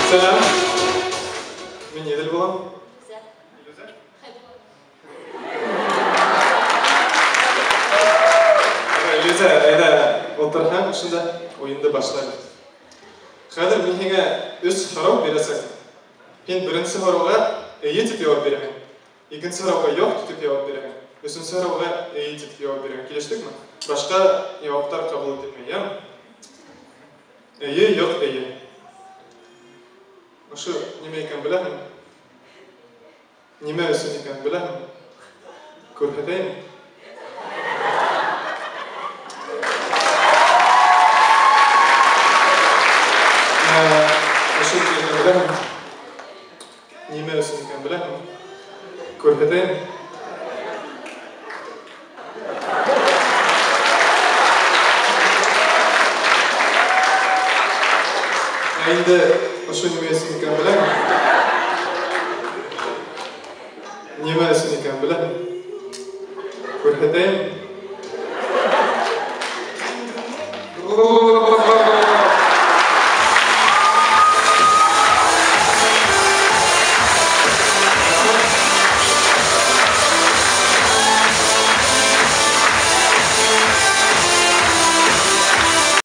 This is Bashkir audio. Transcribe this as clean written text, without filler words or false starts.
Сәлам. Мин Еділ болам. Илүзә. Илүзә? Хәйбулла. Илүзә, әйдә, ултырһаң, шунда уйынды башлайбыҙ. Хәҙер мин һиңә өс һорау бирәсәкмен. Һин беренсе һорауға эйе тип яуап бирәһең. Икенсе һорауға юҡ тип яуап бирәһең. Өсөнсө һорауға эйе тип яуап бирәһең. Килештекме? Башҡа яуаптар ҡабул ителмәй, йәме? Эйе, юҡ, эйе. Ошо нимә икәнен беләһеңме? Нимә өсөн икәнен беләһеңме? Күрһәтәйемме? Ошо нимә икәнен беләһеңме? Нимә өсөн икәнен беләһеңме? Күрһәтәйемме? Ә инде ошо нимә өсөн икәнен беләһеңме? Нимә өсөн икәнен беләһеңме? Күрһәтәйемме?